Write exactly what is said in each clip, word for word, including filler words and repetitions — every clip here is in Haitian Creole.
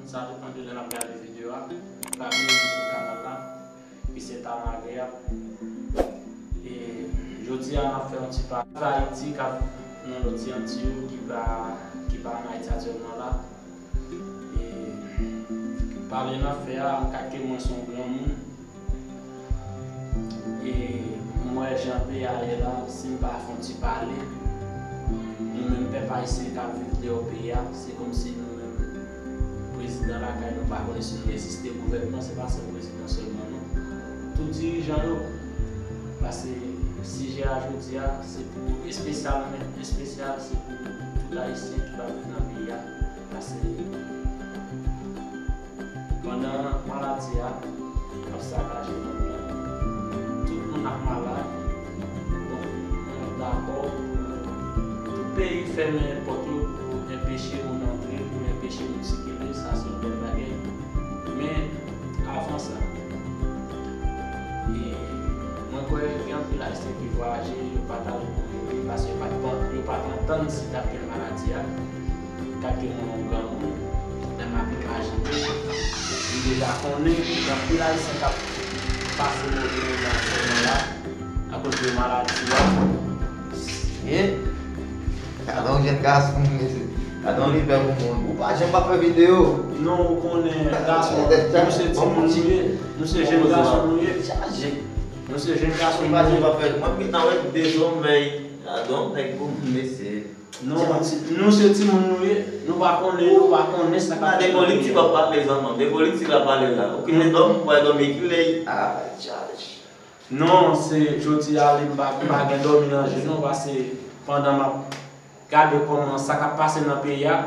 Sa depann de lè n ap gade videyo a. Pa bliye nou sou kanal la, ki se Tamagea. E jodi a, n ap fè yon ti pa Ayiti k ap nan lòt ti Antiy yo ki pa, ki pa ann Ayiti aktyèlman la. E pale n ap fè a, m ka ke mwen se yon granmoun. E m wè jan peyi a ye la, si m pa fè yon ti pale, nou menm pèp ayisyen k ap viv deyò peyi a, se kòmsi nou menm prezidan lakay nou pa konnen si nou egziste, gouvènman se pa sèl prezidan sèlman non. Tout dirijan yo, paske sijè a jodi a, se pou espesyalman, espesyal, se pou tout ayisyen ki pa viv nan peyi a, paske pandan maladi a ap sakaje mond lan, tout moun ap malad. Donk, mwen dakò pou tout peyi fèmen pòt yo pou enpeche moun antre, pou enpeche moun sikile, sa se yon bèl bagay. Men, avan sa, e, mwen kwè gen anpil Ayisyen ki vwayaje, yo pa t al pou yo, paske yo pa t pan-, yo pa t antann si t ap gen maladi a. Gade mwen yon granmoun, lè m ap imajine, m deja konnen gen anpil Ayisyen k ap pase move moman aktyèlman la akoz de maladi a. Ye, gade yon jèn gason, mesye. Gade yon lidè pou moun. Ou pa janm pa fè videyo. Non, ou konnen, gason, nou se timoun nou ye, nou se jèn gason nou ye. Chaje. Nou se jèn gason nou ye. Ou pa janm pa fè. Mwen, m gentan wè dezòmè. Gade yon nèg pou moun, mesye. Non, nou se timoun nou ye, nou pa konnen, nou pa konnen sa k ap fèt nan peyi a. De politik w ap pale, zanmi, de politik w ap pale la. Ou kile dòmi, ou pa dòmi, kile, ah, chaje. Non, se jodi a, li m pa, m pa gen dòmi nan je non, paske pandan m ap gade kòman sa k ap pase nan peyi a,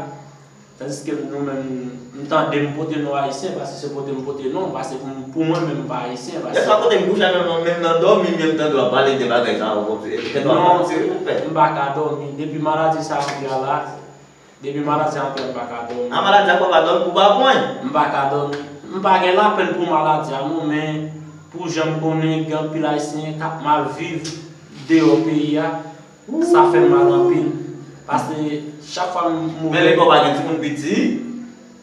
tandiske nou menm, m tande m pote non ayisyen, paske se pote m pote non, paske pou, pou mwen menm m pa ayisyen, paske... Lè sa kote m kouche menm, menm nan dòmi, menm tande w ap pale de bagay sa yo, kòmsi, e, kèt w ap tire pou fè. Non, m pa ka dòmi. Depi maladi sa antre a la, depi maladi a antre a, m pa ka dòmi. A, maladi a fè w pa dòmi pou ba pwen? M pa ka dòmi. M pa gen lapenn pou maladi a, non, men pou jan m konnen gen anpil ayisyen k ap mal viv deyò peyi a, sa fè m mal anpil. Paske chak fwa m... Men lekòl pa gen timoun piti?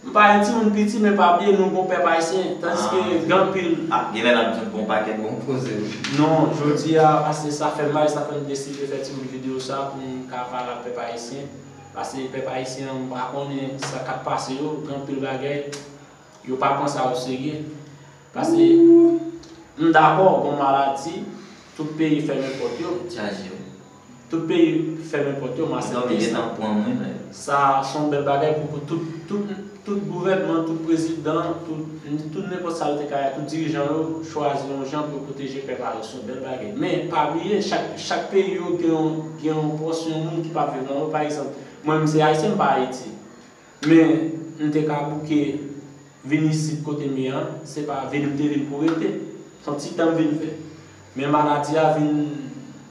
M pa gen timoun piti, men pa bliye nou gon pèp ayisyen, tandiske gen anpil... Ah, gen lè n ap jwenn gon pakèt bon koze wi. Non, jodi a, paske sa fè m mal, sa fè m deside fè timoun videyo sa pou m ka pale ak pèp ayisyen. Paske pèp ayisyen an, m pa konnen sa k ap pase yo, gen anpil bagay, yo pa pran sa o serye. Paske m dakò, gon maladi, tout peyi fèmen pòt yo. Chaje wi. Tout peyi fèmen pòt yo, masanble sa. Sa se yon bèl bagay pou, pou tout, tout, tout gouvènman, tout prezidan, tout, tout nenpòt sa yo te ka ye, tout dirijan yo chwazi yon jan pou yo pwoteje pèp a yo. Se yon bèl bagay. Men, pa bliye, chak, chak peyi yo gen yon, gen yon pòsyon moun ki p ap viv nan yo. Pa egzanp, mwen menm se ayisyen, m pa Ayiti. Men, m te ka bouke vin isit kote m ye an, se pa vin m te vin pou rete. Se yon ti tan m vin fè. Men maladi a vin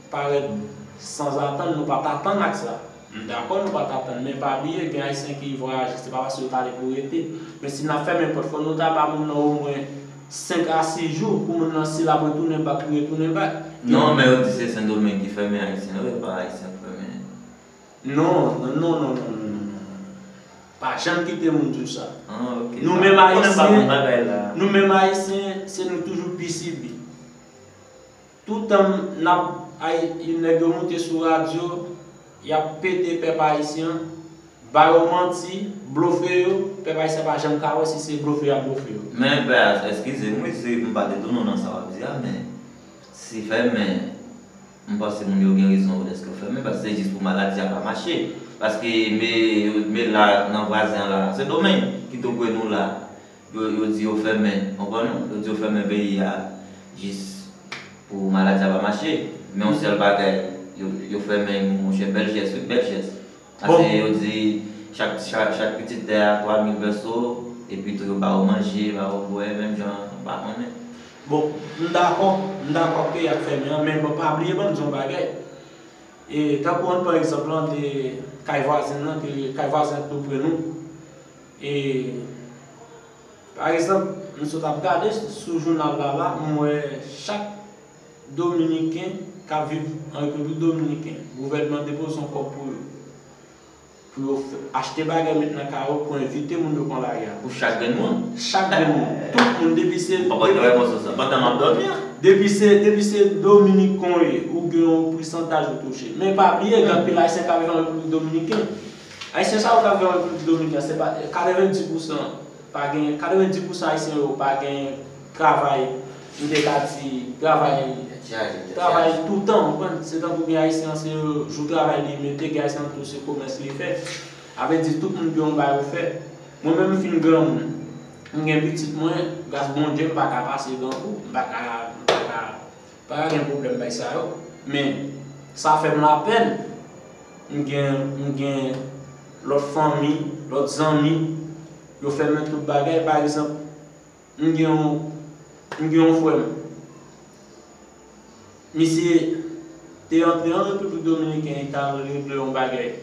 parèt sanzatann, nou pa t atann ak sa. M dakò nou pa t atann, men pa bliye, gen ayisyen ki vwayaje, se pa paske yo t ale pou rete. Men si n ap fèmen pòt, fò nou ta ba moun nan omwen senk a sis jou, pou moun nan, si l ap retounen bak, li retounen bak. Non, men yo di se Sendomeng ki fèmen ayisyen yo, e pa ayisyen k fèmen. Non, non, non, non, non, non, non, non. Pa janm kite moun di w sa. Ah, ok. Nou menm ayisyen, nou menm ayisyen, se nou toujou pi sibi. Toutan n ap, ay, nèg yo moute sou radyo, y ap pete pèp ayisyen, ba yo manti, blofe yo, pèp ayisyen pa janm ka wè si se blofe y ap blofe yo. Men, pè, eskize m, wi, si m pa te tounen w nan sa w ap di a, men si fèmen, m panse moun yo gen rezon yo dèske yo fèmen, paske se jis pou maladi a pa mache. Paske me, me la, nan vwazen an la, Sendomeng ki tou pre nou la, yo, yo di yo fèmen, konprann ou? Yo di yo fèmen peyi a jis pou maladi a pa mache. Men yon sèl bagay, yo, yo fèmen, monchè, bèl jès, wi, bèl jès. Paske yo di chak, chak, chak pitit tè a twa mil pèso, epi tou yo ba yo manje, ba yo bwè, menm jan, m pa konnen. Bon, m dakò, m dakò ke y ap fèmen an, men bon, pa bliye ban m di yon bagay. E, tankou ann pran egzanp lan de kay vwazen nan, ke kay vwazen tou pre nou. E, pa egzanp, m sot ap gade sou jounal la, la, m wè chak Dominiken k ap viv an Repiblik Dominiken, gouvènman depoze yon kòb pou yo. pou yo fè, achte bagay met nan kay yo, pou envite moun yo pran lari a. Pou chak grenn moun? Chak grenn moun. Tout moun, depi se. Mwen pa konn travay konsa, sa. Pandan m ap dòmi a. Depi se, depi se Dominiken w ye, ou gen yon pousantaj ou touche. Men pa bliye, gen anpil Ayisyen k ap viv an Repiblik Dominiken. Ayisyen sa yo k ap viv an Repiblik Dominiken, se pa katrevendis pousan, pa gen, katrevendis pousan Ayisyen yo pa gen travay, m te ka di, travay, travay toutan, ou konprann? Se tankou gen Ayisyen an, se jou travay li mete, gen Ayisyen an tou, se komès li fè. Sa vle di, tout moun gen yon bagay pou fè. Mwen menm, m fin granmoun. M gen pitit mwen, gras Bondye, m pa ka pase grangou, m pa ka, m pa ka, pa ka gen pwoblèm bay sa yo. Men, sa fè m lapèn. M gen, m gen lòt fanmi, lòt zanmi, yo fèmen tout bagay. Pa egzanp, m gen yon, m gen yon frè m. Misye te antre an Repiblik Dominiken, li t al regle yon bagay.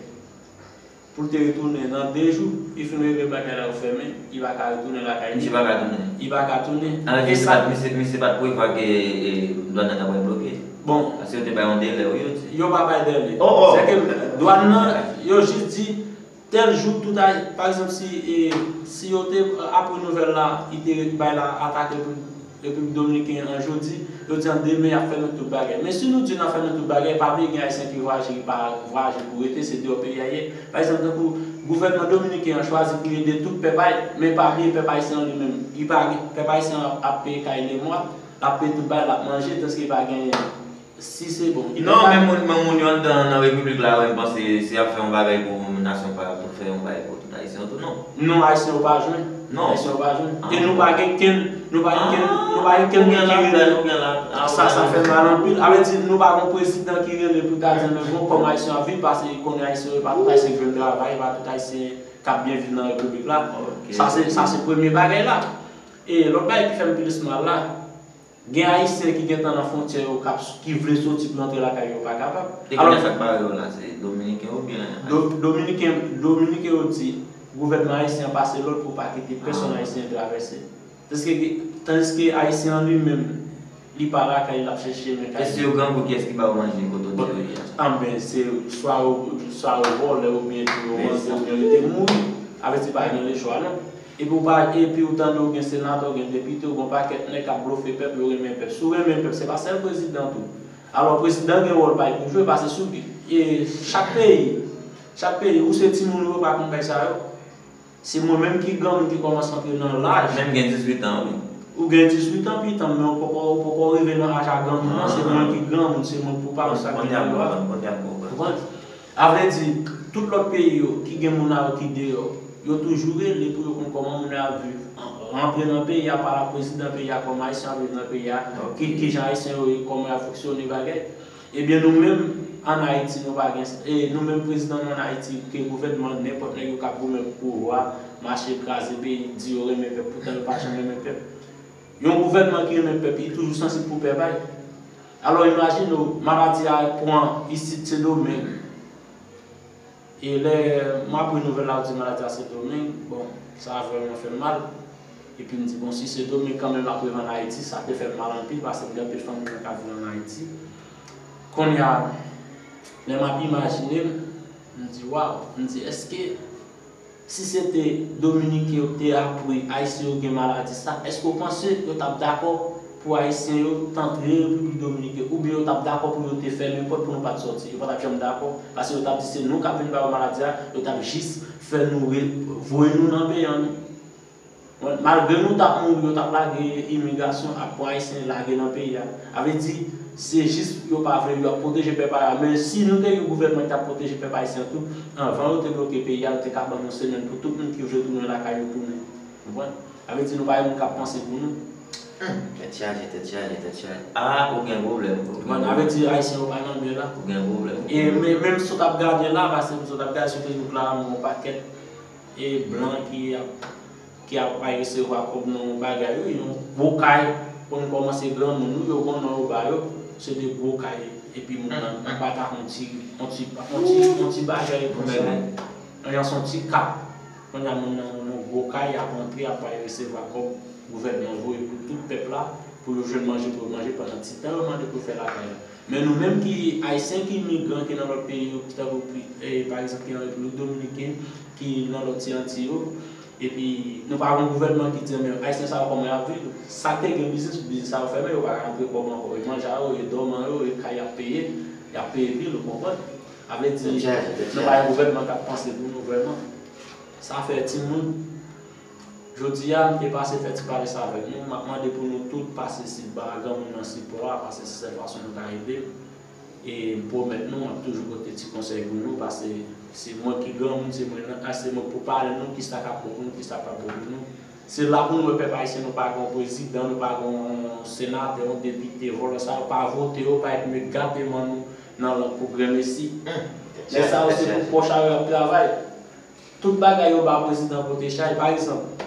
Pou l te retounen nan de jou, li fin regle bagay la, yo fèmen, li pa ka retounen lakay li. Misye pa ka tounen? Li pa ka tounen. Ann, misye pa t prevwa ke dwàn nan ta pral bloke? Bon. Paske yo te bay yon delè, wi, yo di. Yo pa bay delè. Oh, oh. Sèke dwàn nan, yo jis di, tèl jou, tout ay, pa egzanp, si, e, si yo te, apre nouvèl la, li te bay la atake pou Repiblik Dominiken an jodi, yo di an demen y ap fèmen tout bagay. Men si nou di n ap fèmen tout bagay, pa bliye gen Ayisyen ki vwayaje, ki pa vwayaje pou rete, se deyò peyi a ye. Pa egzanp, tankou gouvènman dominiken an chwazi pou l ede tout pèp ay, men pa bliye pèp ayisyen an li menm. Li pa gen, pèp ayisyen an ap peye kay lemwa, l ap peye tout bagay, l ap manje, tandiske pa gen Si se bon. Non, men moun, men moun yo anndan nan repiblik la, wi, m panse si y ap fè yon bagay pou nasyon pa, pou fè yon bagay pou tout Ayisyen yo tou, non. Non, Ayisyen yo pa jwenn. Non. Ayisyen yo pa jwenn. E nou pa gen kenn, nou pa gen kenn, nou pa gen kenn moun ki rele. Sa, sa fè mal anpil. Sa vle di, nou pa gen yon prezidan ki rele pou ta di, men bon, kòman Ayisyen ap viv, paske konnen Ayisyen yo, pa tout Ayisyen ki jwenn travay, pa tout Ayisyen k ap byen viv nan repiblik la. Sa se, sa se premye bagay la. E lòt bagay ki fè m plis mal la, Gen Ayisyen ki gentan nan fwontyè yo k ap, ki vle soti pou yo antre lakay yo, yo pa kapab. E kounye a sa k bare yo la, se Dominiken oubyen Ayisyen? Dominiken, Dominiken yo di gouvènman ayisyen an pase lòd pou pa kite pèsonn Ayisyen travèse. Tandiske, tandiske Ayisyen an li menm, li pa lakay, l ap chèche chemen kay li. E si yo grangou, kiyès ki ba yo manje kote w di yo ye a? Anben, se swa yo, swa yo vòlè oubyen tou yo manje oubyen yo te mouri. Avèti pa gen lechwa non. Epi w pa, epi w tande w gen senatè, w gen depite, w gen yon pakèt nèg k ap blofe pèp, yo renmen pèp. Si w renmen pèp, se pa sèl prezidan tou. Alò prezidan gen wòl pa l pou jwe, paske si w, e, chak peyi, chak peyi, ou se timoun ou yo pa konn bay sa yo. Se mwen menm ki granmoun ki kòmanse antre nan laj. Menm gen dizuit an, wi. Ou gen dizuit an pitan, men ou poko, ou poko rive nan laj a granmoun nan, se mwen ki granmoun, se mwen pou pa ou sa ki gen dwa. Konprann? Sa vle di, tout lòt peyi yo ki gen moun a yo ki deyò, yo toujou rele pou yo konn kòman moun yo ap viv. Rantre nan peyi a, pale ak prezidan peyi a, kòman Ayisyen ap viv nan peyi a, ki, kijan Ayisyen yo ye, kòman y ap fonksyone bagay. Ebyen nou menm ann Ayiti, nou pa gen, e nou menm prezidan nou ann Ayiti, ke gouvènman, nenpòt nèg yo k ap goumen pou pouvwa, mache kraze peyi, di yo renmen pèp, poutan yo pa janm renmen pèp. Yon gouvènman ki renmen pèp, li toujou sansib pou pèp a l. Alò imajine w, maladi a pran isit Sendomeng. E lè m apre nouvèl la, yo di maladi a Sendomeng, bon, sa vrèman fè m mal. Epi m di, bon, si Sendomeng kanmenm ap revann Ayiti, sa te fè m mal anpil, paske m gen anpil fanmi mwen k ap viv ann Ayiti. Kounye a, lè m ap imajine m, m di, waw, m di, èske Si se te Dominiken yo te apre Ayisyen yo gen maladi sa, èske w panse yo t ap dakò pou Ayisyen yo t antre Repiblik Dominiken, oubyen yo t ap dakò pou yo te fèmen pòt pou nou pa t sòti? Yo pa t ap janm dakò, paske yo t ap di se nou k ap vin ba yo maladi a, yo t ap jis fè nou re, voye nou nan peyi an nou. Malgre nou t ap mouri, yo t ap lage imigrasyon ak pran Ayisyen lage nan peyi a. Sa vle di, se jis yo pa vle, yo ap pwoteje pèp a. Men si nou te gen gouvènman ki t ap pwoteje pèp ayisyen an tou, anvan yo te bloke peyi a, yo te ka ban nou semèn pou tout moun ki vle tounen lakay yo tounen. Konprann? Sa vle di nou pa gen moun k ap panse pou nou. Tèt chaje, tèt chaje, tèt chaje. Ah, ou gen pwoblèm, ou gen pwoblèm. Sa vle di ayisyen yo pa nan byen la. Ou gen pwoblèm. E men, menm si w t ap gade la, paske si w t ap gade sou Facebook la, m wè yon pakèt e blan ki ap ki ap al resevwa kòb nan yon bagay, wi, yon gwo kay, konn kòmanse granmoun, wi, yo gon non yo ba yo, se de gwo kay, epi moun nan, nan bat ak yon ti, yon ti, yon ti, yon ti bagay konsa, yon jan se yon ti kat, kounye a moun nan yon gwo kay, ap antre, ap al resevwa kòb gouvènman voye pou tout pèp la, pou yo jwenn manje pou yo manje pandan ti tan yo mande pou yo fè lakay la. Men nou menm ki Ayisyen ki imigran ki nan lòt peyi yo, tankou, eh, pa egzanp, ki nan Repiblik Dominiken, ki nan lòt ti Anti yo, epi nou pa gen yon gouvènman ki di, men Ayisyen sa yo kòman y ap viv? Sa k te gen biznis, biznis sa yo fèmen, yo pa ka rantre kòb ankò. E manje a yo, e dòmi a yo, e kay y ap peye, y ap peye bil, ou konprann? Sa vle di, nou pa gen gouvènman k ap panse pou nou vrèman. Sa fè timoun Jodi a, m te pase fè ti pale sa avèk nou. M ap mande pou nou tout pase sibak granmoun nan sipò a, paske se sèl fason nou ka ede l. E m pwomèt nou, m ap toujou pote ti konsèy pou nou, paske se mwen ki granmoun, se mwen nan, se mwen pou pale nou, kisa k ap bon pou nou, kisa k pa bon pou nou. Se la pou nou wè pèp ayisyen, nou pa gen yon prezidan, nou pa gen yon senatè, yon depite, vòlò sa yo pa vote yo, pa epi met gate men nou nan lang pou grenmesi. Nèg sa yo se pou pòch a yo y ap travay. Tout bagay yo ba prezidan pote chay. Pa egzanp,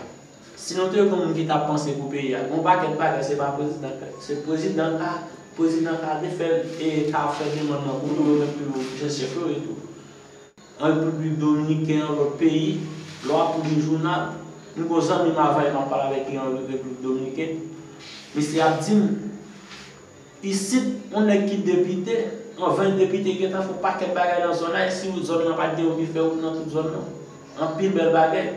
si nou te gen moun ki t ap panse pou peyi a, gon pakèt bagay se pa prezidan k-, se prezidan ka, prezidan ka te fè l e ka fè demann nan pou nou, yo menm tou yo chèf yo e tou. An Repiblik Dominiken, an lòt peyi, lè w ap li jounal, m gon zanmi m avè m ap pale avèk li an Repiblik Dominiken, misye ap di m, Isit, yon nèg ki depite, anvan l depite, gentan fè yon pakèt bagay nan zòn nan, e si zòn nan pa t gen wout, li fè wout nan tout zòn nan. Anpil bèl bagay.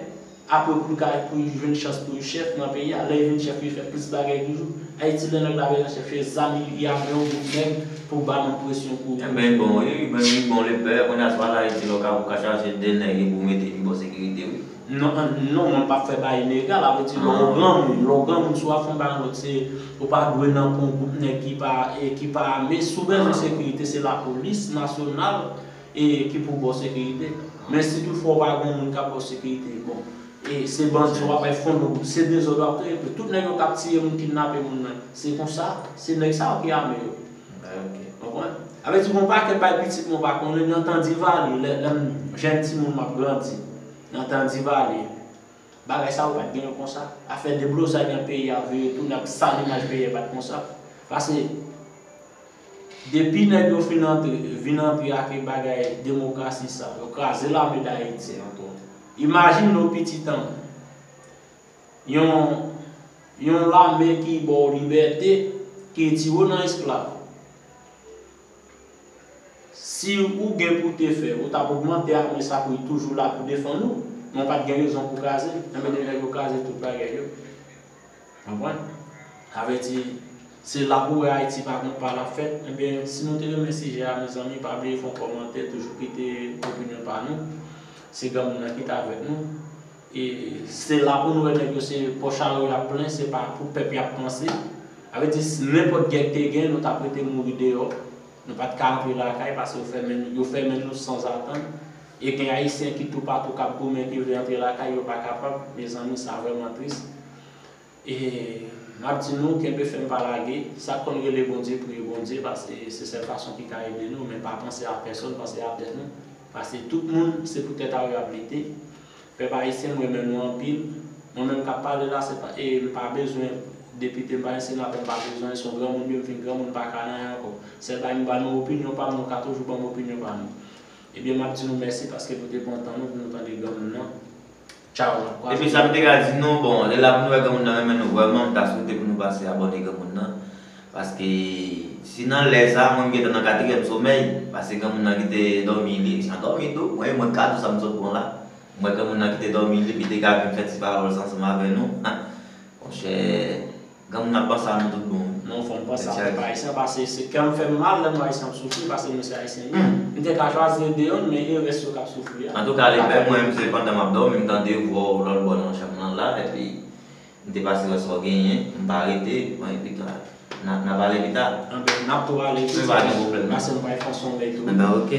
Apre pou l ka, pou l jwenn chans pou l chèf nan peyi a, lè l vin chèf, li fè plis bagay toujou. Ayiti, lè nèg la bezwen chèf, se zam li, li ame yon gwoup nèg pou ba nou presyon pou. Enben, bon, wi, wi, bon, wi, bon, lepè, kounye a, swa la, Ayiti, lè w ka, ou ka chache de nèg pou mete li bò sekirite, wi. Non, non, mwen p ap fè bagay ilegal, sa vle di, lè w granmoun, lè w granmoun, si w ap fè yon bagay lòt, se, ou pa dwe nan pwen yon gwoup nèg ki pa, e, ki pa ame. Si w bezwen sekirite, se lapolis nasyonal, e, ki pou ba w sekirite. Men si toutfwa w pa gen yon moun k ap ba w sekirite, bon, e, se bandi w ap bay fon, se dezòd w ap kreye. Tout nèg yo k ap tiye moun, kidnape moun nan, se konsa, se nèg sa yo ki ame yo. Konprann? Sa vle di, gon pakèt bagay pitit mwen pa konnen, nan tan Divalye, lè, lè m jèn timoun m ap grandi, nan tan Divalye, bagay sa yo pa t gen yo konsa. Afè deblozay nan peyi a vire tou, n ap sal imaj peyi a, pa t konsa. Paske depi nèg yo fin antre, vin antre ak bagay demokrasi sa, yo kraze lame Dayiti ankò. Imajine w pitit an, yon, yon lame ki ba w libète, ki retire w nan esklav. Si ou gen pou te fè, ou t ap ogmante ame sa pou li toujou la pou defann ou, men w pa t gen rezon pou kraze l. Enben, nèg yo kraze tout bagay yo. Konprann? Sa vle di, se la pou w wè Ayiti pa gen pa l ap fèt. Enben, si nou te renmen sijè a, mezanmi, pa bliye fè yon kòmantè, toujou kite opinyon pa nou. Se granmoun nan ki t avèk nou. E se la pou nou wè nèg yo se pòch a yo y ap plen, se pa pou pèp y ap panse. Sa vle di, si nenpòt gè k te gen, nou t ap rete mouri deyò. Nou pa t ka antre lakay paske yo fèmen, yo fèmen nou sanzatann. E gen Ayisyen ki toupatou k ap goumen, ki vle antre lakay, yo pa kapab. Mezanmi, sa vrèman tris. E m ap di nou, kenbe fèm, pa lage. Sa k konn rele Bondye, priye Bondye, paske se sèl fason ki ka ede nou, men pa panse a pèsonn, panse a tèt nou. Paske tout moun, se pou tèt a yo y ap lite. Pèp ayisyen, m renmen nou anpil. Mwen menm k ap pale la, se pa, e m pa bezwen depite, m pa gen senatè, m pa bezwen, se yon granmoun, m vin granmoun, m pa ka nan anyen ankò. Sèl bagay, m ba nou opinyon pa m, nou ka toujou ban m opinyon pa nou. Ebyen, m ap di nou mèsi paske nou te pran tan nou pou nou tande granmoun nan. Tchaw, n ap kwaze. Epi sa m te ka di nou, bon, lè la pou nou wè granmoun nan renmen nou vrèman, m ta swete pou nou pase abòne granmoun nan. Paske si nan lè sa, mwen m gentan nan katriyèm somèy, paske granmoun nan ki te dòmi, li, li dòmi tou, mwen, mwen ka di w sa m sot pran la. M wè granmoun nan ki te dòmi, li, li te ka vin fè ti pawòl sa ansanm avè nou. Monchè, granmoun ap panse a nou tout bon. Non, fò m panse a pèp ayisyen, paske se kè m fè m mal lè m wè ayisyen ap soufri, paske nou se ayisyen nou ye. M te ka chwazi ede youn, men e rès yo k ap soufri a. Antouka, lepè, mwen menm, se pandan m ap dòmi, m tande vwa w lòt bò nan chanm lan la, epi m te pase wè sa w genyen, m pa rete, bon, epi n a, n a pale pita. Anben, n ap tou pale pita. Men pa gen pwoblèm. Paske m pral fè yon somèy tou. Anben, oke.